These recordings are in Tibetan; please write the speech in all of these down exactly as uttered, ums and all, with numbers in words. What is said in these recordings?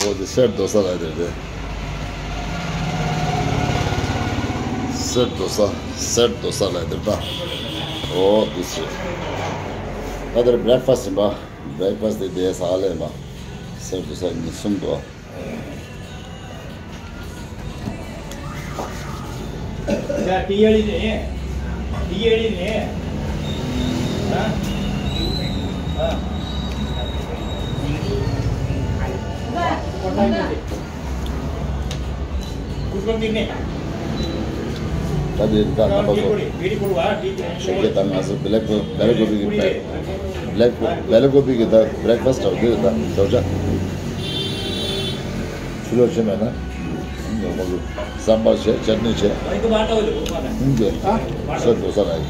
འོ་དེ་གསེར་རྡོ་ས་ལ་དེར་དེ། གསེར་རྡོ་ས། གསེར་རྡོ་ས་ལ་དེར་ད། འོ་དེ་ཚོ། ད་དེར་བྷི་རེག་ཕ་སི་ཡིན་པ། བྷི་རེག་ཕ་སི་དེ་དེ་ས་ལ་ཡིན་པ། གསེར་རྡོ་ས་ཉིན་གསུམ་དུ། ཡ། ཏི་ཡ་ལི་ནས། ཏི་ཡ་ལི་ནས། ཨ། ཨ། ད་དེ་ད་རྣམ་པ་ཚོ། ཞོགས་ཀས་ད་ང་ཚོ་བྷི་ལེག་བྷི་ལེག་གོ་པི་གི་བྷི་ལེག་བྷི་ལེག་གོ་པི་གི་ད་བྷི་རེག་ཕ་སི་འདྲ་བོ་འདི་རེད། ད་ཞོགས་ཇ། ཆུ་ལོག་བྱེད་མེད་ན། ཡང་མ་གུ། སམ་བར་བྱས། ཅར་ནི་བྱས། ཨིན་གྱི། གསེར་རྡོ་ས་ལ་ཡིན།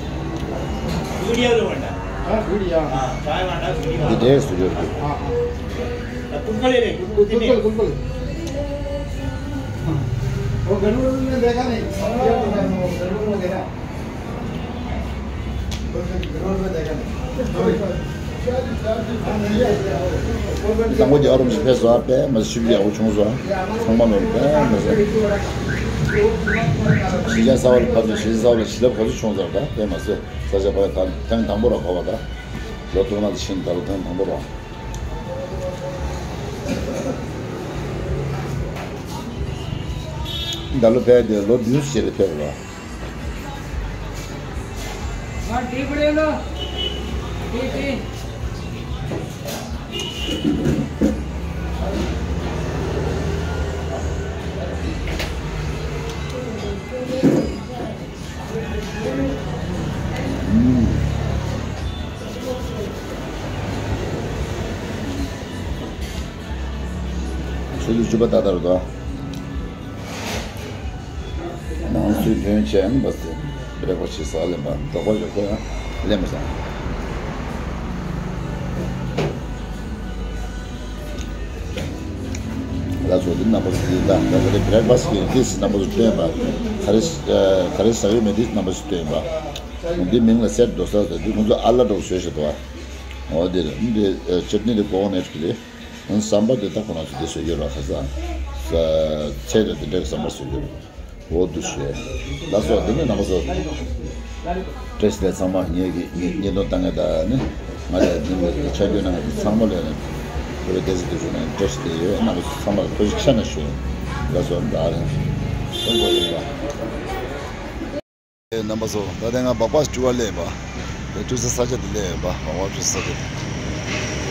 འདི་འདྲས་སུ་ཡོད་གི། བཟང་པོ་རྒྱལ་བ་རིན་པོ་ཆེ་ཕེབས་སོང་། དཔེ་མ་ཞིབ་ཡག་པོ་བྱུང་སོང་། ཚང་མ་ལོ་དཔེ་མ་སོང་། ཞིང་ཆེན་གསར་པ་ལ་ཕབ་ནས། ཞིང་ཆེན་གསར་པ་ལ་བྱིན་རླབས་ག་ཚོད་བྱུང་སོང་ད། དཔེ་མ་སོང་། ས་ཆ་ཕར་ད་ཐེངས་དང་པོ་ར་ཕབ་པ་ད། ལོ་སྟོང་ཕྲག་ཕྱིན། ད་ལོ་ཐེངས་དང་པོ་ར། ད་ལོ་ཕེབས་དེ་ལོ་བདུན་ཙམ་རྗེས་ལ་ཕེབས་ར། ཆུ་ཚོད་བཅུ་པ་ཏག་ཏག་རེད་དོ། ནང་སུས་ཐོན་བྱས་ནས་བ་སེ། བི་རེག་ཕ་སི་ཞིག་ཟ་ལེན་པ། འབྲོག་པ་ཞིག་ཁོ་ཡང་ལེན་པ་བྱ། ལ་སོ་འདི་རྣམ་པ་ཚོ་འདི་ད་ད་ག་རེ་བི་རེག་ཕ་སི་གི་འདི་སི་རྣམ་པ་ཚོ་སྟོན་པ། ག་རེ་ག་རེ་ཟ་གི་མེད་འདི་རྣམ་པ་ཚོ་སྟོན་པ། འདི་མིང་ལ་གསེར་རྡོ་ས་ཟེར། འདི་ཁོང་ཚོ་ཨ་ལ་འདྲ་བོ་བཟོས་བཞག་འདུག་བ། འོ་འདི་རེད། འདི་ཅེ་ནི་འདི་ཀོ་ཀོ་ནཊ་གི་རེད། ཨང་། ཟམ་པ་དེ་ད་ཁོ་རང་ཚོ་དེ་བཟོས་ཡོད་ར། ཁ་སང་ཚལ་དང་དེ་འདྲའི་ཟམ་པ་བཟོས་ཡོད་ར། འོ་འདུག་ཞེས། ལགས་སོ། འདི་ནི་རྣམ་པ་ཚོ། བཀྲ་ཤིས་བདེ་ལེགས། ཚང་མ་ངེད་ཀྱི་ངེད་ངེད་དོན་ལྟ་ངེད་ད་ནི་ང་ལས་འདི་ནི་ཆ་རྒྱུས་ན་ཚང་མ་ལས་ནི་བོད་པའི་སྡེ་ཚན་དེ་ཚོ་ནི་བཀྲ་ཤིས་བདེ་ལེགས་ཡོད། རྣམ་པ་ཚོ་ཚང་མ་ལ་ཐུགས་རྗེ་ཆེ་ན་ཞུ། ལགས་སོ། ད་རིང་ཐུགས་རྗེ་ཆེ། རྣམ་པ་ཚོ། ད་ལྟ་ང་སྦག་སྦག་སྤྲུལ་བ་སླེབས་ཡིན་པ། དེ་སྤྲུལ་ས་ས་ཆ་དེ་སླེབས་ཡིན་པ། སྦག་སྦག་སྤྲུལ་ས་ས་ཆ་དེ།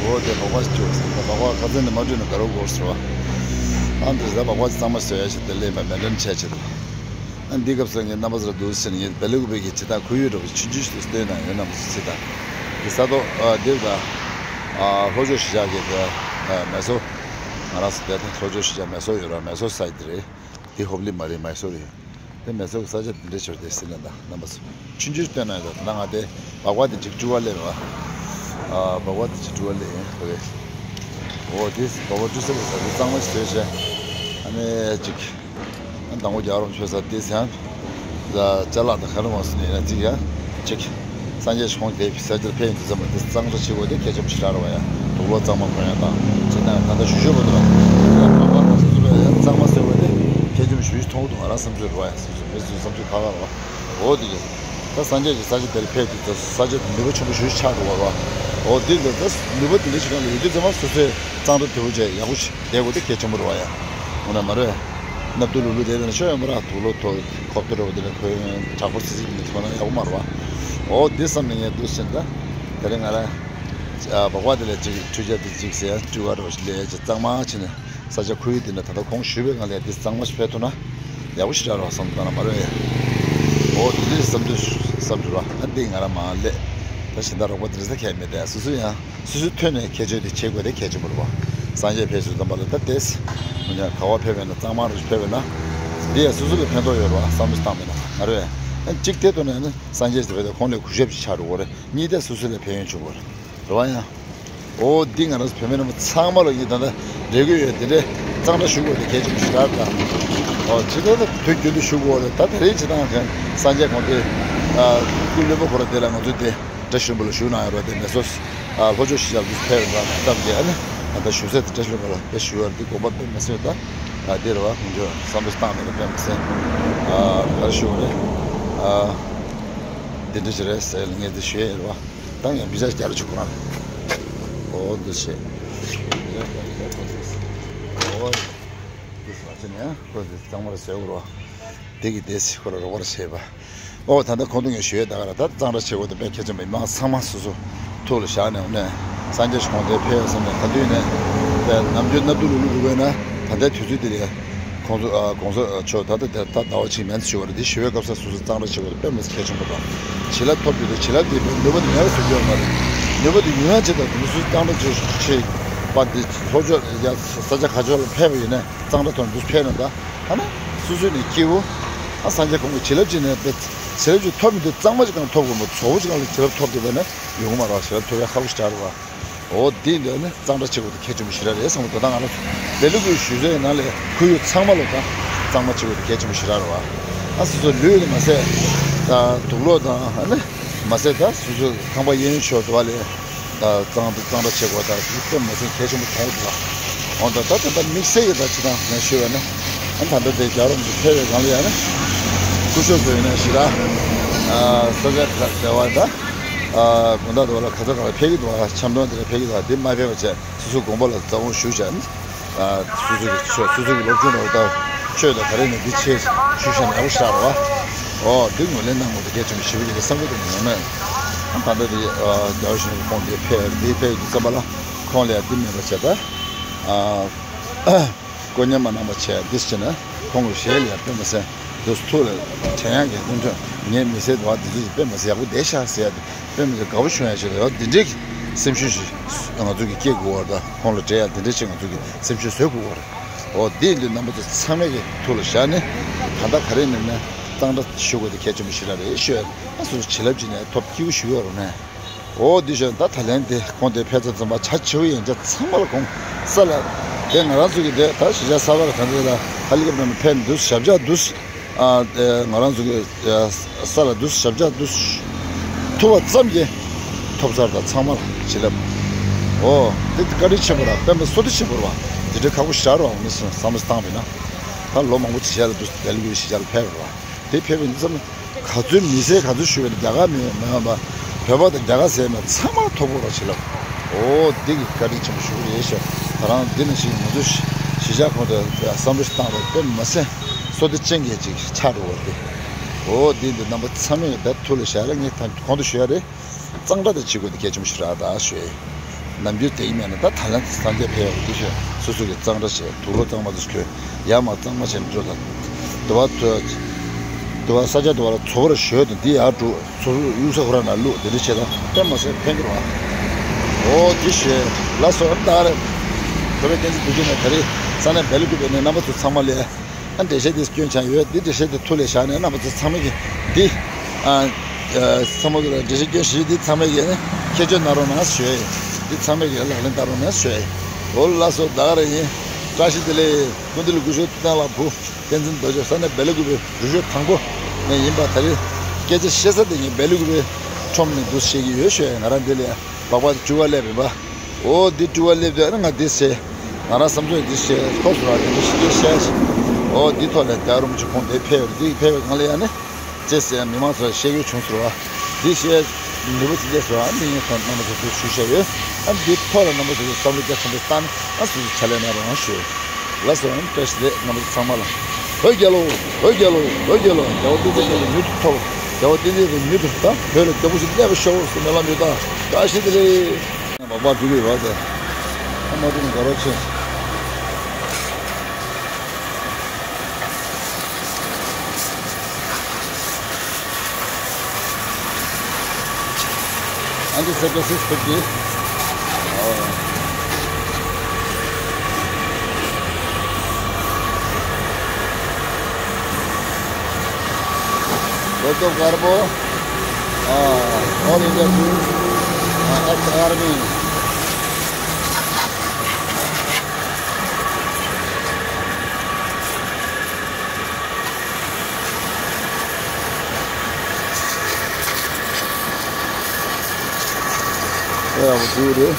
འོ་དེ་སྦག་སྦག་སྤྲུལ་བ་ཟེར། ད་སྦག་སྦག་ཁ་སང་ནས་མ་སྤྲུལ་ན་དགའ་རབ་སྐོར་ཟེར་བ། ཨ་འདི་ད་སྦག་སྦག་གཙང་མ་བཟོ་ཡ་ཞིག་དེ་སླེབས་ཡིན་པ། མེ་འདྲེན་བྱས་བྱས་དེ། ཨ་འདི་སྐབས་སུ་ངས་རྣམ་པ་ཚོར་འདུག་ཟེར་ནས། ངས་བེ་ལི་ཀུ་པེ་གི་ཇི་ལྟར་ཁོར་ཡུག་འདྲ་བོ་ཆུང་ཆུང་ཞིག་སྟོན་གནང་ཡོད། རྣམ་པ་ཚོ་ཇི་ལྟར་གི་ས་ཐོག་ཨ་འདིར་ད་ཨ་ལྷོ་ཕྱོགས་གཞིས་ཆགས་ཀྱི་ད་ཨ་མེ་སོ། ང་རང་ཚོ་དེ་ད་ལྷོ་ཕྱོགས་གཞིས་ཆགས་མེ་སོ་ཡོད་ར། མེ་སོ་ས་ཡི་དེ་རེད། དེ་ཧོབ་ལི་མ་རེད། མེ་སོ་རེད། དེ་མེ་སོ་གི་ས་ཆ་འདི་འདྲ་ཆེ་བ་དེ་ཟེར་ན་ད་རྣམ་པ་ཚོ་ཆུང་ཆུང་སྟོན་ན་ཡོད། ད་ང་དེ་སྦག་སྦག་དེ་གཅིག་སྤྲུལ་བ་སླེབས་ར། ཨ་སྦག་སྦག་དེ་གཅིག་སྤྲུལ་བ་སླེབས་ཡིན་ཁོ་རེ། འོ་དེ་སྦག་སྦག་སྤྲུལ་ས་རེད་ཟེར། དེ་གཙང་མ་ཞིག་བཟོས་བྱས། ཨ་ནི་གཅིག་ཨ་དང་པོ་རྒྱལ་བ་རིན་པོ་ཆེ་ས་དེ་ཟེར། ཅ་ལག་དང་ག་རེ་མ་སོང་ནས་ན་གཅིག་ཡ་གཅིག་སངས་རྒྱས་ཁོང་དེ་ས་ཆར་ཕེབས་ཡོང་དུས་ཙམ་པ་དེ་གཙང་སྦྲ་བྱེད་དགོས་དེ་གལ་ཆེན་པོ་ཞེ་དྲག་རེད་བ་ཡ། དུག་ལོག་གཙང་མ་གོན་ཡ་དང་ཅི་ན་ད་ལྟ་ཞུ་ཞུ་བ་དུ་ལ་གཙང་མ་བཟོ་དགོས་དེ་གལ་ཆེན་པོ་ཞེ་པོ་ཅིག་མཐོང་གི་འདུག་ང་རང་བསམ་ཚུལ་རེད་བ་ཡ། སོ་སོ་མི་སུའི་བསམ་ཚུལ་ཁག་ཁག་རེད་བ། འོ་དེ་གི་ད་སངས་རྒྱས་ཀྱི་ས་ཆ་དེར་ཕེབས་དུས་ད་ས་ཆ་དེ་ནུས་པ་ཆེན་པོ་ཞེ་པོ་ཅིག་ཆགས་འགྲོ་བ་རེད་བ། འོ་དེ་འདྲ་ད་ནུས་པ་དེ་འདྲ་ཞིག་རང་ལ་ཡོད་དུས་ཙམ་པ་སོ་སོས་གཙང་སྦྲ་དེ་བོ་བྱས་ཡག་པོ་ཞིག་བསྡད་དགོས་དེ་གལ་ཆེན་པོ་རེད་བ་ཡ། འོ་ན་མ་རེད། ནབ་ཏུ་ལུ་ལུ་དེ་ལ་ཤོ་ཡོད་མ་ར། དུག་ལོག་ཐོག་ཁོག་ཏུ་རོ་དེ་ལ་ཁོས་དྲག་པོ་སི་སི་མི་ཐོག་ན་ཡག་པོ་མ་རེད་བ། འོ་དེ་བསམ་ནས་ངས་འདུག་ཟེར་ད། དེ་རིང་ང་ར་སྦག་སྦག་དེ་ལ་ཅིག་འཕྲུལ་ཆས་དེ་ཅིག་ཟེར་སྤྲུལ་བ་རོ་ཞིག་ལས་ཅིག་གཙང་མ་བྱས་ནས་ས་ཆ་ཁོར་ཡུག་དེ་ནས་ད་ལྟ་གོང་ཞུས་པའི་ངང་ལས་དེ་གཙང་མ་ཞིག་ཕེབས་ཐུབ་ན་ཡག་པོ་ཞིག་རག་རོགས་བསམ་ད་ན་མ་རེད་ཡ། འོ་དེ་འདྲའི་བསམ་ཚུལ་བསམ་ཚུལ་ར། ཨ་འདི་ང་ར་མ་སླེབས། ད་གཞན་དག་རོགས་པ་དེ་འདྲ་ས་ཁྱད་མེད་དེ་སོ་སོ་ཡང་། སོ་སོའི་ཐོག་ནས་ཁྱད་ཆོས་དེ་བྱེད་དགོས་དེ་གལ་ཆེན་པོ་རེད་བ། སངས་རྒྱས་ཕེབས་བསུ་དམ་པ་ལ་ད་དེས། མི་ཉག་ག་བ་ཕེབས་པས་ན་གཙང་མ་རུ་ཕེབས་པས་ན། འདི་ཡང་སོ་སོ་ལ་ཕན་ཐོགས་ཡོད་རེད་བ། བསམ་བློ་བཏང་པས་ན་ང་རེ་བས། གཅིག་དེ་ཐོག་ནས་ནི་སངས་རྒྱས་ཟེར་བས་ད་ཁོང་ལས་གུས་ཞབས་ཅིག་ཆགས་འགྲོ་གི་རེད། གཉིས་དེ་སོ་སོ་ལ་ཕན་ཡོན་བྱུང་གི་རེད་བ་ཡང་། འོ་འདི་ང་རང་ཚོ་བོད་མི་རྣམས་ཚང་མ་ལ་ངས་ད་ལྟ་འབྲེལ་གི་ཡོད། དེ་འདྲའི་གཙང་སྦྲ་ཞུ་དགོས་དེ་གལ་ཆེན་པོ་ཞིག་རེད་ད། འོ་ཇི་ལྟར་ད་དུས་རྒྱུན་དུ་ཞུ་དགོས་རེད། ད་ད་རེས་ཇི་ལྟར་མཁན་སངས་རྒྱས་ཁོང་དེ་སྐུ་བློན་པོ་ཁོ་ར་དེ་ལ་ང་ཚོས་དེ། བཀྲ་ཤིས་ལྷུན་པོ་ལ་བཞུགས་གནང་ཡོད་རེད་དེ་མེ་སོ། ལྷོ་ཕྱོགས་གཞིས་ཆགས་འདུ་ཕེབས་རེད་སྟབས་ཀྱིས་ཨ་ནི། ད་ལྟ་ཞུ་ས་དེ་བཀྲ་ཤིས་ལྷུན་པོ་ལ་དཔེ་ཞུ་བར་འདི་དགོངས་པ་དཔེ་མི་སྲིད་ད། ད་འདི་རེད་བ། ཁོང་ཚོས་བསམ་བློ་བཏང་མེད་ལ་དཔེ་མི་སྲིད། ཨ་ག་རེ་ཞུ་བ་རེད། ཨ་འདི་འདྲ་ཞིག་རེད་ཟེར་ངས་འདི་ཞུ་ཡས་རེད་བ། ད་ངས་མི་ཚེ་རྒྱ་ལ་ཆུ་ཁོ་རང་། ཨོ་འདི་བྱས། འོ་འདི་ས་ཆ་ནས་ཁོ་འདི་གཙང་མར་བཟོས་དགོས་རེད་བ། དེ་གི་དེ་སི་ཁོ་ལ་རོགས་པ་བྱས་པ། ཨོ་ད་ལྟ་ཁོང་ཚོ་ངས་ཞུ་ཡས་ད་ག་ར་ད་གཙང་སྦྲ་བྱེད་དགོས་དེ་དཔེ་གལ་ཆེན་པོ་ཡིན། མི་མང་ཚང་མ་སོ་སོ་ཐུགས་ལ་བཞག་ནས་འོ་ནས་སངས་རྒྱས་ཤིག་ཁོང་དེ་ཕེབས་བསམ་ནས་ག་དུས་ནས་དཔེ་ནམ་རྒྱུན་སྣབས་དུག་ལུག་ལུག་འགྲོ་དགོས་ན་ད་ལྟའི་དུས་ཚོད་འདི་ལ་ཁོང་ཚོ་ཨ་གོང་ས་མཆོག་ད་ལྟ་དེ་ད་ཟླ་བ་གཅིག་མན་ཞུ་བ་རེད། དེ་ཞུ་བའི་སྐབས་སུ་སོ་སོ་གཙང་སྦྲ་བྱེད་དགོས་དེ་དཔེ་མི་སྲིད་གལ་ཆེན་པོ་རེད། བྱིན་རླབས་ཐོབ་རྒྱུ་དེ་བྱིན་རླབས་དེ་ནུས་པ་དེ་མེད་པ་བཟོ་རྒྱུ་ཡོད་མ་རེད། ནུས་པ་དེ་ཡོང་ཡ་ཆེད་དུ་མི་སུ་གཙང་སྦྲ་བྱེད་བྱེད་པ་དེ་ལྷོ་ཕྱོགས་ཡ་ས་ཆ་ག་ཕྱོགས་ལ་ཕེབས་པ་ཡིན་ན་གཙང་སྦྲ་ཐོག་འདུག་ཕེབས་ན་ད། ཐ་ན་སོ་སོའི་ནས་སྐྱེ་བོ། ཨ་སངས་རྒྱས་ཁོང་གི་བྱིན་རླབས་ཅིག་ནས་བྱིན་རླབས་ཅིག་ཐོབ་མི་འདུག་གཙང་མ་ཅིག་གང་ཐོབ་དགོས་མོད་ཚོགས་པ་ཅིག་གང་ལ་བྱིན་རླབས་ཐོབ་བསྡད་པ་ན་ཡོང་གི་མ་རེད། བྱིན་རླབས་ཐོབ་ཡ་ཁག་པོ་ཞིག་རེད་བ། འོ་དེ་འདོད་ནས་གཙང་སྦྲ་བྱེད་དགོས་དེ་གལ་ཆེན་པོ་ཞིག་རེད་བསམ་གི་འདུག་ད་ང་རང་ཚོ་བེ་ལུ་གུའི་ཞུ་རྩའི་ནང་ལས་ཁོར་ཡུག་ཚང་མ་ལ་ད་གཙང་མ་བྱེད་དགོས་དེ་གལ་ཆེན་པོ་ཞིག་རེད་བ། ཨ་སོ་སོ་ལུས་ལ་མ་ཟད་ད་དུག་ལོག་དང་ཨ་ནི་མ་ཟད་ད་སོ་སོའི་ཁང་པ་གཡས་གཡོན་ཕྱོགས་དུ་བ་ལས། ད་གཙང་གཙང་སྦྲ་བྱེད་དགོས་ད་དེ་དཔེ་མི་སྲིད་གལ་ཆེན་པོ་མཐོང་གི་འདུག་འོ་ད་ད་ད་ད་དམིགས་བསལ་གྱི་ད་ཅི་དང་ངས་ཞུས་པ་ནི། ཨ་ད་ལྟ་དེ་རྒྱལ་བ་རིན་པོ་ཆེ་ཕེབས་པའི་སྒང་ལ་ཡང་ན་སྐུ་ཞབས་ཚོ་ཡིན་ན་ཞེ་དྲག་ས་ཆ་ག་དེ་བ་ད་དགོང་དག་དུ་བ་ལ་ག་ས་ག་ལ་ཕེབས་ཀྱི་འདུག་ཆམ་མཐུན་དེ་ལ་ཕེབས་ཀྱི་འདུག་དེ་མ་ཕེབས་པ་བྱས་སོ་སོའི་དགོངས་པ་ལ་བརྩམས་ཞུ་བྱས། སོ་སོ་གི་ཆོས་སོ་སོ་གི་སློབ་སྦྱོང་རོགས་ད་ཆོས་དང་ག་རེ་ནས་འདི་ཆེ་ཞུ་ཤ་ནག་པོ་ཤར་བ། ཨོ་འདི་ངོས་ལེན་གནང་དགོས་དེ་གལ་ཆེན་པོ་ཞེ་པོ་ཅིག་རེད་བསམ་གི་འདུག་ངོ་མས། ད་ལྟ་དེ་རྒྱལ་བ་ཞིང་ཁོང་དེ་ཕེབས་དེ་ཕེབས་དུས་ཙམ་པ་ལ་ཁོང་ལ་ཡང་འདི་མེད་པ་བྱས་ད། སྐུ་ཉམས་མ་གནང་བ་བྱས་འདི་བྱས་ན་ཁོང་གི་ཞལ་ལ་ཡང་དཔེ་མ་སྲིད་འདི་ཐུགས་ལ་དྲན་ཡག་གི་སྐུ་མགྲོན་ངའི་མི་ཚེ་འདི་བ་འདི་ཚོ་ཞིག་དཔེ་མ་སྲིད་ཡག་པོ་བསྡད་ཤག་ཟེར་ཡ་དེ། དཔེ་མི་སྲིད་དགའ་པོ་བྱུང་ཡ་ཞིག་ལ་ཡང་འདི་འདྲའི་སེམས་ཤུགས་ཤིག་ང་ཚོ་གི་སྐྱེ་དགོས་བར་དང་ཁོང་ལ་འབྲེལ་ཡ་འདི་འདྲའི་ཞིག་ང་ཚོ་གི་སེམས་ཤུགས་བཟོ་དགོས་བར། འོ་འདི་ཡིན་དུས་རྣམ་པ་ཚོ་ཚང་མས་ཀྱི་ཐུགས་ལ་བཞག་ནས་གང་ལྟར་ག་རེ་ནས་ནས་གཙང་སྦྲ་ཞུ་དགོས་དེ་གལ་ཆེན་པོ་ཞིག་ར་རེད་ཞུ་ཡ། ཨ་སོ་སོ་བྱིན་རླབས་ཅིག་ནས་ཐོབ་སྐྱིད་པོ་ཞུ་ཡོད་རུང་ནས། འོ་འདི་ཞོན་ད་ད་ལན་དེ་ཁོང་དེ་ཕེབས་ཚར་ཙམ་པ་བྱ་བྱིའུ་ཡན་ཆད་ཚང་མ་ལ་གོང་ས་ལ་དེ་ང་རང་ཚོ་གི་དེ་ད་གཞིས་ཆགས་གསར་པ་ལ་གང་ཚེ་ལ་ཧ་ལི་ཀབ་ནང་ཕེབས་འདུག་ཞབས་བཅགས་འདུག་ཨ་དེ་ང་རང་ཚོ་གི་ས་ལ་འདུག་ཞབས་བཅགས་འདུག་ཐུབ་པ་ཙམ་གྱིས་ཐོབ་ཚར་དང་ཚང་མ་ལ་བྱིན་རླབས། ཨོ་དེ་བཀའ་དྲིན་ཆེན་པོ་ར་དཔེ་མི་སྲིད་ཆེན་པོ་ར་བ། དེ་འདྲའི་ཁག་པོ་ཞིག་ར་བ་ངོས་སུ་བསམ་བློ་བཏང་བས་ན། ད་ལོ་མང་པོ་ཅིག་ཞལ་ལ་འདུག་བལ་ཡུལ་གཞིས་ཆགས་ལ་ཕེབས་ར་བ། དེ་ཕེབས་པའི་ཙམ་ག་ཚོད་མི་ཟེར་ག་ཚོད་ཞུ་བས་ན་རྒྱ་གར་མི་མི་མ་བོད་པ་དང་རྒྱ་གར་ཟེར་མི་ཚང་མ་ཐོབ་དགོས་ར་བྱིན་རླབས། ཨོ་འདི་གི་བཀའ་དྲིན་ཆེན་པོ་ཞུ་གི་རེད་ཤག་ད་རང་འདི་ནང་བཞིན་ང་ཚོ་གཞིས་ཆགས་ཁོངས་དུ་བསམ་བློ་ཞིག་བཏང་རོགས་དཔེ་མི་སྲིད་བསོད་བདེ་ཅན་གྱི་ཅིག་ཆགས་འགྲོ་བ་དེ། ཨོ་འདི་འདི་རྣམ་པ་ཚང་མས་ད་ཐུགས་ལ་བཞག་ར་ངས་ད་གོང་དུ་ཞུ་ཡ་རེད། གཙང་སྦྲ་དེ་བྱེད་དགོས་དེ་གལ་ཆེན་པོ་ཞིག་རེད་ད་ཞུ་ཡ་ཡིན། ནམ་རྒྱུན་དེ་ཡིན་མེད་ན་ད་ད་ལན་སངས་རྒྱས་ཕེབས་ཡོང་དུས་ཤོད་སོ་སོ་གི་གཙང་སྦྲ་བྱས་དུག་ལོག་གཙང་མ་དེ་གོན་ཡར་མར་གཙང་མ་བྱས་ནས་འགྲོ་དང་། དུ་བ་དུ་དུ་བ་ས་ཆ་དུ་བ་ལ་བཙོག་པ་ར་ཞོད་དང་འདི་ཡར་འགྲོ་སོ་སོ་གཡུག་ས་ཁོ་ར་ནང་བླུགས་དེ་འདྲ་བྱས་ད་དཔེ་མ་སྲིད་ཕན་གྱི་རེད་བ། ཨོ་དེ་ཞོད་ལ་སོ་ཨ་ད་རེད། བོད་པའི་བསྟན་འཛིན་དུས་རྒྱུན་ནས་ད་རེས་ས་གནས་བལ་ལུ་གུ་བས་ནས་རྣམ་པ་ཚོ་ཚང་མ་ལས། ཨ་འགྲེལ་བཤད་འདི་སྐྱོན་ཆ་ཡོད། འདི་འགྲེལ་བཤད་འདི་ཐུགས་ལ་བཞག་ནས་རྣམ་པ་ཚོ་ཚང་མས་ཀྱི་འདི་ཨ་ཚང་མ་གི་འགྲེལ་བཤད་སྐྱོན་ཞིག་འདི་ཚང་མས་ཀྱི་ནི་ཁྱད་ཆོས་གནང་རོགས་གནང་ཞུ་ཡ་ཡིན། འདི་ཚང་མས་ཀྱི་ལག་ལེན་བསྟར་རོགས་གནང་ཞུ་ཡ་ཡིན། འོ་ལགས་སོ་ད་ག་རང་ཡིན། བཀྲ་ཤིས་བདེ་ལེགས། སྐུ་མདུན་ལ་སྐུ་ཞབས་ཐུབ་བསྟན་ལགས་བུ་བསྟན་འཛིན་རྡོ་རྗེ་ས་གནས་བལ་ལུ་གུ་བའི་རུ་ཤོད་དང་པོ་ནས་ཡིན་པ་ད་རེས་སྐད་ཆ་བཤད་ས་དེ་ངས་བལ་ལུ་གུ་བའི་ཁྲོམ་ནས་འདུག་བཤད་ཀྱི་ཡོད་ཞུ་ཡ་ཡིན། ང་རང་འདི་ལ་ཡ་སྦག་སྦག་ཅུ་བ་སླེབས་ཡིན་པ། འོ་འདི་སྤྲུལ་བ་སླེབས་དུས་ཨ་ནི་ང་འདི་ཟེར། ང་རང་བསམ་ཚུལ་འདི་བཤད་ཐོབ་སོང་ར་དེ་འདྲ་ཞིག་བཤད་ཞིག་འོ་འདི་ཐོག་ལ་རྒྱལ་བ་རིན་པོ་ཆེ་ཁོང་དེ་ཕེབས་རེད། འདི་ཕེབས་པའི་སྒང་ལ་ཡ་ནི་ཅེས་ཟེར་མི་མང་ཚོར་བཤད་རྒྱུ་བྱུང་སོང་ར། འདི་བཤད་ནུས་པ་ཅི་འདྲ་སོང་ར་འདི་ངས་ཐོག་རྣམ་པ་ཚོ་ཚོས་ཞུ་བཤད་ཡོད། ཨ་འདི་ཐོག་ལ་རྣམ་པ་ཚོ་ཚོས་བསམ་བློ་རྒྱ་ཆེན་པོ་བཏང་ཨ་སོ་སོ་ཕྱག་ལས་གནང་རོགས་གནང་ཞུ། ལགས་སོ་ཨ་བཀྲ་ཤིས་བདེ་ལེགས་རྣམ་པ་ཚོ་ཚང་མ་ལ། བོད་རྒྱལ་ལོ། བོད་རྒྱལ་ལོ། བོད་རྒྱལ་ལོ། རྒྱལ་བ་བསྟན་འཛིན་རྒྱལ་ལོ་མྱུར་དུ་ཐོབ། རྒྱལ་བ་བསྟན་འཛིན་རྒྱལ་མྱུར་དུ་ད་བོད་ལ་རྒྱལ་པོ་ཞིག་གནས་པ་ཤོག་ཟེར་སྨོན་ལམ་ཡོད་ད། བཀྲ་ཤིས་བདེ་ལེགས། སྦག་སྦག་འགྲིག་གི་ཡོད་ཟེར། ཨ་མ་འགྲིག་ན་དགའ་རོགས་ཆེ། ཨ་འདི་ཚེ་སྐལ་སིག་ཕེབས་ཀྱི། ཨོ། ལོ་ཏོག་དཀར་པོ། ཨ། All India Police, ཨ། Ex Army། ཨེ་ཡག་པོ་བྱུང་རེད།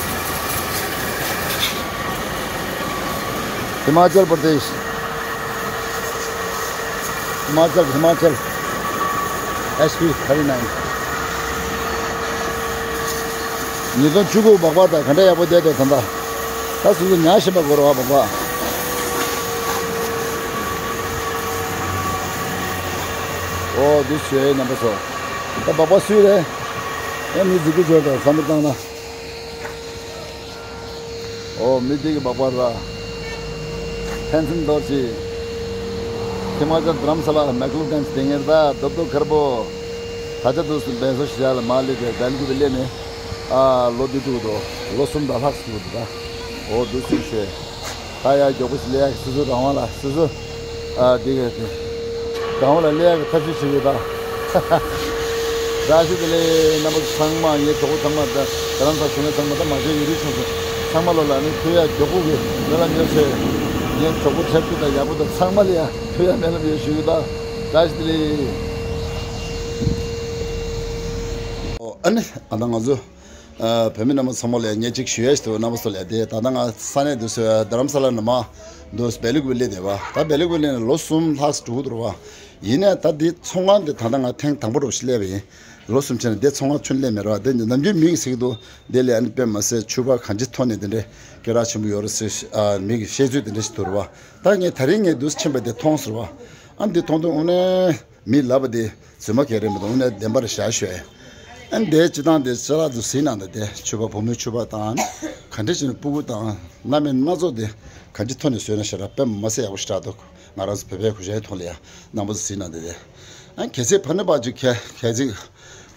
ཧི་མ་ཅལ་པར་དེཤ། ཧི་མ་ཅལ། ཧི་མ་ཅལ། ཨེཆ་པི་ཐར་ཊི་ནའིན། ཉིས་སྟོང་བཅུ་དགུ་སྦག་སྦག་དང་ག་འདྲ་ཡག་པོ་བསྡད་འདུག་ད་ལྟ། ད་སོ་སོ་ཉར་བཞིན་པ་དགོས་རེད་བ་སྦག་སྦག། ཨོ་འདི་ཞོའི་རྣམ་པ་ཚོ། ད་སྦག་སྦག་སུས་རེད། ཨེ་མི་གཟིགས་རྒྱུ་འབྱོར་དང་བསམ་བློ་བཏང་ན། ཨོ་མི་འདི་གི་སྦག་སྦག་ར། ཕན་ཚུན་རྡོ་རྗེ། ཧི་མ་ཅལ་དྷ་རམ་ས་ལ་མེག་ལུ་གན་ཇི་དེ་ངེར་ད་རྡོབ་རྡོབ་ཁར་པོ། ད་ཆ་དུས་སུ་བེ་སོ་ཤི་ཡ་ལ་མ་ལི་དེ་བེལ་གུ་བི་ལེ་ནི། ཨ་ལོ་འདི་དུ་དོ། ལོ་གསུམ་དང་ལྷག་སུ་དུ་ད། ཨོ་འདུ་སུ་ཤེ། ད་ཡ་མགྱོགས་པོ་ཞིག་ལས་ཡག་སུ་སུ་རང་དབང་ལ་སུ་སུ། ཨ་འདི་ག་དེ། རང་དབང་ལ་ལས་ཡག་གི་ཐབས་ཤེས་བྱེད་ཡོད་ད། བཀྲ་ཤིས་བདེ་ལེགས་རྣམ་པ་ཚང་མ། ངའི་གྲོགས་པོ་ཚང་མ་ད་རྡ་རམ་ས་ལ་བཞུགས་མཁན་ཚང་མ་ད་མ་བྱོན་ཡུན་རིང་སོང་ཟེར། ཚང་མ་ལོ་ལ་ནི་ཐུགས་ཡག་མགྱོགས་པོ་གི་སྨོན་ལམ་ཡོད་ཟེར། ངའི་གྲོགས་པོ་ཁྲེལ་ཏུ་དང་ཡག་པོ་དང་ཚང་མ་ལ་ཡ་ཐུགས་ཡག་སྨོན་ལམ་ཡོད་ཞུ་གི་ད། བཀྲ་ཤིས་བདེ་ལེགས། ཨོ་ཨ་ནི་ཨ་ད་ང་ཚོ་ཨ་བོད་མི་རྣམ་པ་ཚང་མ་ལ་ཡ་ངས་ཅིག་ཞུ་ཡས་ཞུ་དོ། རྣམ་པ་ཚོ་ལ་ཡ་དེ་ད་ལྟ་ང་ས་གནས་འདུག་སེ་རྡ་རམ་ས་ལ་ནས་མར་འདུག་སེ་བེ་ལུག་བི་ལེ་དེ་བ་ད་བེ་ལུག་བི་ལེ་ནས་ལོ་གསུམ་ལྷག་འགྲོ་གི་འདུག་ར་བ། ཡིན་ནའི་ད་འདི་ཚོང་ཁང་འདི་ད་ལྟ་ང་ཐེངས་དང་པོ་རུ་ཞིག་སླེབས་པ་ཡིན། ལོ་གསུམ་ཕྱིན་ནས་འདི་ཚོང་ཁང་ཁྱོན་སླེབས་མེད་ར་བ། འདི་ནམ་རྒྱུན་མི་གིས་ཟེར་གི་འདུག་འདི་ལས་ཨ་ནི་དཔེ་མ་སྲིད་ཕྱུ་པ་གང་ཅི་ཐོན་ནས་འདི་འདྲའི་སྐད་གྲགས་ཆེན་པོ་ཡོད་རེད་ཟེར། ཨ་མི་གིས་བཤད་ཚུལ་འདི་འདྲ་ཞིག་འདུག་ར་བ། ད་ངས་ད་རིང་ངས་འདུག་སེ་ཕྱིན་པ་འདི་མཐོང་སོང་ར་བ། ཨ་འདི་མཐོང་དུས་དངོས་གནས་མི་ལབ་པ་འདི་རྫུན་མ་གང་ཡང་རེད་མི་འདུག་དངོས་གནས་བདེན་པ་རེད་ཤག་ཞུ། ཨ་འདི་སྤྱི་བཏང་འདི་ཅ་ལག་འདུག་ཟིན་ན་འདི་དེ་ཕྱུ་པ་བུ་མོའི་ཕྱུ་པ་དང་ག་འདྲ་བྱས་ནས་སྤུ་གུ་དང་སྣ་མིན་སྣ་ཚོགས་འདི་ག་འདྲ་ཐོན་ནས་བཟོས་ན་ཤ་ར་དཔེ་མ་སྲིད་ཡག་པོ་ཞེ་དྲག་འདུག་ང་རང་ཚོ་བོད་པའི་གུ་ཞའི་ཐོག་ལ་ཡ་རྣམ་པ་ཚོ་གཟིགས་ན་འདི་དེ། ཨ་གལ་སྲིད་ཕ་ནི་པ་ཅིག་གལ་གལ་སྲིད་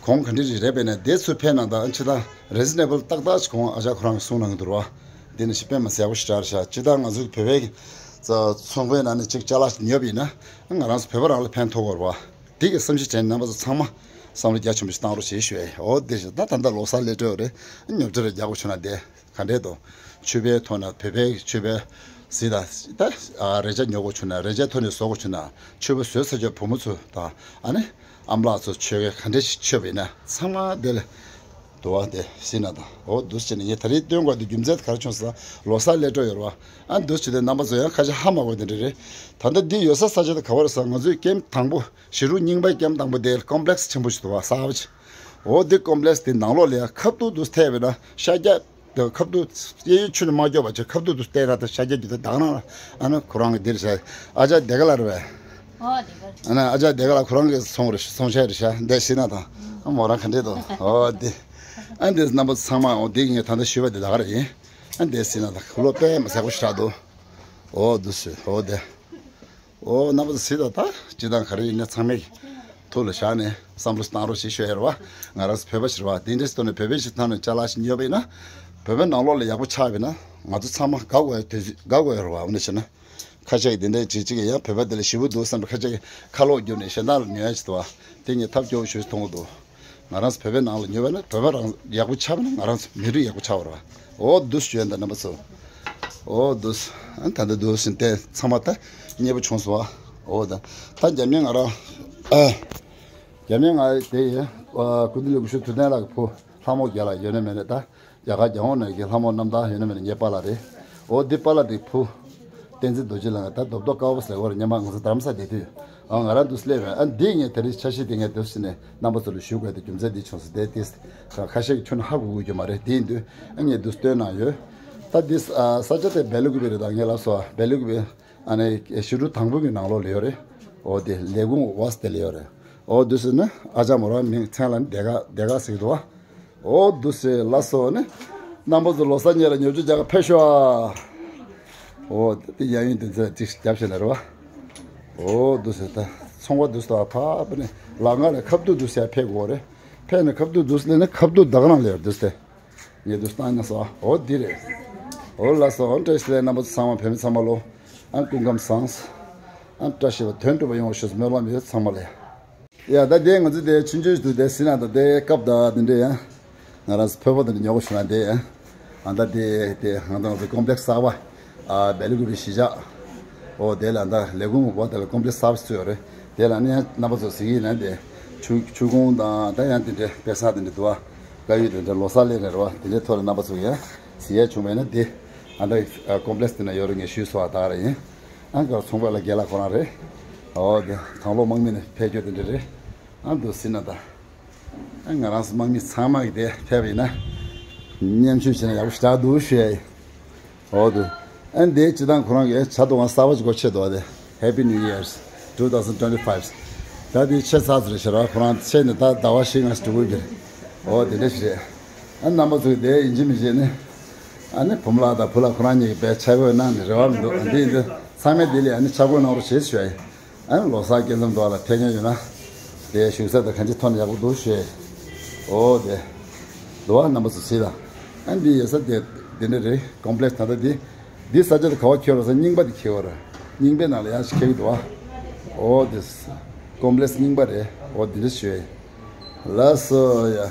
གོང་ག་འདྲ་རེད་རེད་པས་ན་དེ་ཚུར་ཕེབས་ན་ད་ཨ་ཅི་ད་རི་ཛི་ནེ་བལ་ཏག་ཏག་ཅིག་གོང་ཨ་ཅག་ཁོ་རང་གིས་གསུངས་གནང་གི་འདུག་ར་བ། འདི་ནི་ཞིག་དཔེ་མ་སྲིད་ཡག་པོ་ཞེ་དྲག་རེད་ཤག་སྤྱིར་བཏང་ང་ཚོ་བོད་པའི་ཚོང་པའི་ནང་ནས་ཅིག་ཅ་ལག་ཉོས་པ་ཡིན་ན་ང་རང་ཚོ་བོད་པ་རང་ལ་ཕན་ཐོགས་ཀྱི་རེད་བ། དེ་གི་བསམ་ཤེས་བྱས་ནས་རྣམ་པ་ཚོ་ཚང་མ་བསམ་བློ་རྒྱ་ཆེན་པོ་ཞིག་བཏང་རོགས་ཞེས་ཞུ་ཡ་ཡིན། འོ་དེ་བཞིན་ད་ད་ལྟ་ལོ་གསར་སླེབས་འགྲོ་རེད། ཉོ་ཆ་རེ་རྒྱག་དགོས་བྱུང་ན་དེ། ག་འདྲས་དང་། ཕྱུ་པའི་ཐོག་ན་བོད་པའི་ཕྱུ་པའི་གཟིག་དང་། ད་ཨ་རས་ཆ་ཉོ་དགོས་བྱུང་ན་རས་ཆའི་ཐོག་ནས་བཟོ་དགོས་བྱུང་ན་ཕྱུ་པ་བཟོས་ཚར་ཆོག་བུ་མོ་ཚོ་དང་ཨ་ནི་ཨམ་ལགས་ཚོ་མཆོད་མཁན་ག་འདྲས་ཞིག་མཆོད་པ་ཡིན་ན་ཚང་མ་དེ་ལ་དུ་བ་དེ་གཟིག་ན་དང་། འོ་འདུག་སེ་བྱས་ནས་ངས་ད་རེས་སྟོན་དགོས་དེ་རྒྱུ་མཚན་ག་རེ་བྱུང་ཟེར་ན་ལོ་གསར་སླེབས་འགྲོ་ཡོད་རེད་བ། ཨ་འདུག་སེ་བྱས་ཏེ་རྣམ་པ་ཚོ་ཡང་ཁ་ཤས་ཧ་མ་གོ་དེ་འདྲ་རེད། ད་ལྟ་འདི་ཡོད་ས་ས་ཆ་དེ་ག་བ་རེད་ཟེར་ན་ང་ཚོའི་ཀེམ་དང་པོ་ཞི་རུ་རྙིང་པའི་ཀེམ་དང་པོ་དེ་ཀོམ་པི་ལེགས་ཆེན་པོ་ཞིག་འདུག་བ་གསར་པ་ཅིག་འོ་འདི་ཀོམ་པི་ལེགས་དེ་ནང་ལོགས་ལ་ཡ་ཁ་ཐུག་ཏུ་ཐེབས་པས་ན་ཤར་རྒྱག་དེ་ཁ་ཐུག་གཡས་གཡོན་ཆུ་ནས་མ་སྐྱོབ་པ་བྱས་ཁ་ཐུག་ཏུ་བལྟས་ན་ད་ཤར་རྒྱག་རྒྱུ་དེ་དག་ན་ཨ་ནི་ཁོ་རང་གི་འདིར་བྱས་ཨ་ཅག་སྡེ་དགེ་ལགས་རེད་པས། ཨོ་སྡེ་དགེ་ལགས། ཨ་ནི་ཨ་ཅག་སྡེ་དགེ་ལགས་ཁོ་རང་གི་སོང་རེད་སོང་ཆ་རེད་ཤག་འདི་གཟིག་ན་དང་ཨ་མོ་རང་ག་འདྲས་འདུག་འོ་འདི་ཨ་འདི་རྣམ་པ་ཚང་མ་འོ་འདི་ངས་ད་ལྟ་ཞུས་པ་འདི་ད་ག་རེད་ཡིན། ཨ་འདི་གཟིག་ན་དང་ལོ་དཔེ་མ་ཟད་པོ་ཞེ་དྲག་འདུག་འོ་འདུག་སེ་འོ་འདི། ཨོ་རྣམ་པ་ཚོ་གཟིག་དང་ད་སྤྱིར་བཏང་ག་རེ་ཡིན་ན་ཚང་མས་ཐུགས་ལ་བཞག་ནས་བསམ་བློ་བཏང་རོགས་ཞེས་ཞུ་ཡ་རེད་བ། ང་རང་ཚོ་བོད་པ་ཞིག་རེད་བ། དེ་འདྲའི་ཐོག་ནས་བོད་པའི་ཞིག་ཐོག་ནས་ཅ་ལག་ཞིག་ཉོས་པ་ཡིན་ན་བོད་པའི་ནང་ལོགས་ལ་ཡག་པོ་ཆགས་པ་ཡིན་ན་ང་ཚོ་ཚང་མ་དགའ་དགོས་ཡ་དུས་ཚོད་དགའ་དགོས་ཡ་རེད་བ། འོ་ན་བྱས་ན་ཁ་ཤས་ཀྱིས་དེ་འདྲའི་བྱེད་ཅིག་ཡང་བོད་པ་དེ་ལ་ཞེ་པོ་འདུག་བསམ་པ་ཁ་ཤས་ཀྱིས་ཁ་ལོག་བརྒྱབ་ནས་གཞན་དག་ལ་ཉོ་ཡ་ཞིག་འདུག་བ། དེ་ངས་ཐབས་སྐྱོ་བོ་ཞེ་པོ་ཞིག་མཐོང་གི་འདུག་ང་རང་ཚོ་བོད་པའི་ནང་ལ་ཉོས་པ་ན་བོད་པ་རང་ཡག་པོ་ཆགས་པ་ན་ང་རང་ཚོ་མི་རིགས་ཡག་པོ་ཆགས་པ་རེད་བ། འོ་འདུག་ཞུ་ཡ་འདི་རྣམ་པ་ཚོ། འོ་འདུག་ཨ་ད་འདི་འདུག་ཟིན་ཏེ་ཚང་མ་ད་མཉེས་པོ་བྱུང་སོང་བ། འོ་ད་ད་རྒྱབ་གཉེར་ང་རང་ཨ་རྒྱབ་གཉེར་ང་དེ་ཡིན། སྐུ་མདུན་ལས་སྐུ་ཞབས་ཐུབ་བསྟན་ལགས་ཀྱི་བུ་ལྷ་མོ་རྒྱལ་ལགས་ཡོད་ན་མེད་ན་ད། རྒྱ་གར་རྒྱལ་ཡོངས་ནས་ཀྱི་ལྷ་མོ་རྣམ་ཐར་ཡོད་ན་མེད་ན་ངའི་པཱ་ལགས་རེད། འོ་འདི་པཱ་ལགས་འདི་བུ། བསྟན་འཛིན་རྡོ་རྗེ་ལགས་ད་རྡོབ་རྡོབ་དཀར་པོ་ཟེར་བར་སྔོན་མ་ང་ཚོ་རྡ་རམ་ས་བསྡད་དུས། ཨ་ང་རང་འདུག་སླེབས་པས་ཨ་འདི་ངས་དེ་རིང་འཆར་གཞི་འདི་ངས་འདུག་ཟེར་ནས་རྣམ་པ་ཚོ་ལ་ཞུ་དགོས་དེ་རྒྱུ་མཚན་འདི་བྱུང་སོང་དེ་དེ་ཁ་ཤས་ཀྱིས་ཁྱོན་ནས་ཧ་གོ་གི་ཡོད་མ་རེད་དེ་ཡིན་དུས་ཨ་ངས་འདུག་སྟོན་གནང་ཡོད། ད་འདི་ས་ཆ་དེ་བེ་ལུ་གུ་བི་རེད་ད་ངས་ལབ་སོང་བེ་ལུ་གུ་བི་ཨ་ནི་ཞི་ཀྲུ་དང་པོ་གི་ནང་ལོགས་ལ་ཡོད་རེད། འོ་དེ་ལས་ཁུངས་ཝ་སི་དེ་ལ་ཡོད་རེད། འོ་འདུག་ཟེར་ན་ཨ་ཅག་མོ་རང་མིང་མཚན་ལ་ནི་སྡེ་དགའ་སྡེ་དགའ་ཟེར་གི་འདུག་བ། འོ་འདུག་སེ་ལ་སོ་ནི། རྣམ་པ་ཚོ་ལོ་གསར་ཉིན་ལ་ཉོ་ཆ་རྒྱག་ག་ཕེབས་ཤོག་ཨ། འོ་དེ་གཡས་གཡོན་དེ་ཚོ་ཅིག་རྒྱབ་བྱས་ན་རེད་བ། འོ་འདུག་སེ་ད་ཚོང་པ་འདུག་སེ་ད་ཕ་བ་ནི་ལག་ང་ལ་ཁ་བཏུད་འདུག་སེ་ཕེབས་དགོས་རེད། ཕེབས་ནས་ཁ་བཏུད་འདུག་སེ་ལས་ནི་ཁ་བཏུད་ད་ག་རང་ལ་ཡོད་འདུག་སེ། ངས་འདུག་སེ་བཏང་ན་སོ་འོ་འདི་རེད། འོ་ལ་སོ་འོ་བཀྲ་ཤིས་བདེ་ལེགས་རྣམ་པ་ཚོ་ཚང་མ་བོད་མི་ཚང་མ་ལོ། ཨ་སྐུ་ཁམས་བཟང་། ཨ་བཀྲ་ཤིས་པ་དོན་འགྲུབ་པ་ཡོང་བ་ཞུ་སྨོན་ལམ་ཡོད་ཚང་མ་ལ། ཡ་ད་དེ་ང་ཚོ་དེ་ཆུང་ཆུང་ཞིག་ཏུ་དེ་ཟིན་ན་ད་དེ་སྐབས་ད་དེ་འདྲ་ཡ། ང་རང་ཚོ་ཕོད་པོ་དེ་འདྲ་ཉོ་དགོས་བྱུང་ན་དེ་ཡ། ཨ་ད་དེ་དེ་ང་ཚོ་ང་ཚོ་ཀོམ་པི་ལེགས་གསར་པ། ཨ་བེ་ལུ་གུ་བི་གཞིས་ཆགས། ཨོ་དེ་ལ་ད་ལས་ཁུངས་འོག་དེ་ལ་ཀོམ་པི་ལེགས་གསར་པ་བཙུགས་ཡོད་རེད། དེ་ལ་ནི་ཡང་རྣམ་པ་ཚོ་གཟིགས་ཡིན་ན་དེ། ཆུ་ཆུ་ཁུང་དང་ད་ཡང་དེ་འདྲ་དཔེ་བཟང་དེ་འདྲ་འདུག་བ། དཀར་ཡོལ་དེ་འདྲ་ལོ་གསར་སླེབས་རེད་བ་དེ་འདྲའི་ཐོག་ལ་རྣམ་པ་ཚོ་ཡང་གཟིགས་ཡ་བྱུང་བས་ན་དེ། ཨ་ད་ཀོམ་པི་ལེགས་དེ་ན་ཡོད་རེད། ངས་ཞུས་སོང་བ། ད་རེད་ཡིན། ཨ་གར་ཚོང་པ་ལ་རྒན་ལགས་ཁོ་རང་རེད། འོ་དེ་དང་ལོ་དམག་མི་ནས་ཕེབས་རྒྱུ་དེ་འདྲ་རེད། ཨ་འདུག་སེ་ན་ད། ཨ་ང་རང་ཚོ་དམག་མི་ཚང་མ་གི་དེ་ཕེབས་པ་ཡིན་ན། མཉམ་ཞུགས་བྱས་ན་ཡག་པོ་ཞེ་དྲག་འདུག་ཞུ་ཡ་ཡིན། འོ་དེ། ཨ་འདི་སྤྱི་བཏང་ཁོ་རང་གི་ཆ་དོ་ང་གསར་པ་ཅིག་སྒོ་ཕྱེ་འདུག་བ་དེ། Happy New Year's two thousand twenty-five། ད་དེ་ཕྱེ་ཚར་ཚར་རེད་ཤག་ར། ཁོ་རང་ཕྱེ་ནས་ད་ཟླ་བ་བཞི་ལྔ་ཞིག་འགྲོ་གི་རེད། འོ་དེ་འདྲ་ཞིག་རེད། ཨ་རྣམ་པ་ཚོས་དེ་ཡིན་གཅིག་མིན་གཅིག་ནི། ཨ་ནི་བུ་མོ་ལགས་དང་བུ་ལགས་ཁོ་རང་གཉིས་ཀྱིས་དཔེ་ཆ་བགོས་གནང་ནས་རེ་བ་མི་འདུག་འདི་ཡིན་དུས་ཚང་མས་དེ་ལ་ཨ་ནི་ཆ་བགོས་གནང་རོགས་བྱེད་ཞུ་ཡ་ཡིན། ཨ་ནི་ལོ་གསར་སྐྱེ་ཚང་འདུག་ལ་ཕེབས་མཁན་ཡོད་ན། དེ་བཞུགས་ས་དང་གང་ཅི་ཐོག་ནས་ཡག་པོ་འདུག་ཞུ་ཡ་ཡིན། འོ་དེ། འདུག་བ་རྣམ་པ་ཚོ་གཟིགས་དང་། ཨ་འདི་ཡོད་ས་དེ་འདི་འདྲ་རེད། ཀོམ་པི་ལེགས་ད་ལྟ་འདི། འདི་ས་ཆ་དེ་ག་བ་འཁེལ་བ་རེད་ཟེར་རྙིང་པ་དེ་འཁེལ་བ་རེད། རྙིང་པའི་ནང་ལ་ཡང་ཞིག་འཁེལ་གི་འདུག་བ། འོ་དེ། ཀོམ་པི་ལེགས་རྙིང་པ་རེད། འོ་འདི་འདྲ་ཞུ་ཡ་ཡིན། ལགས་སོ་ཡ།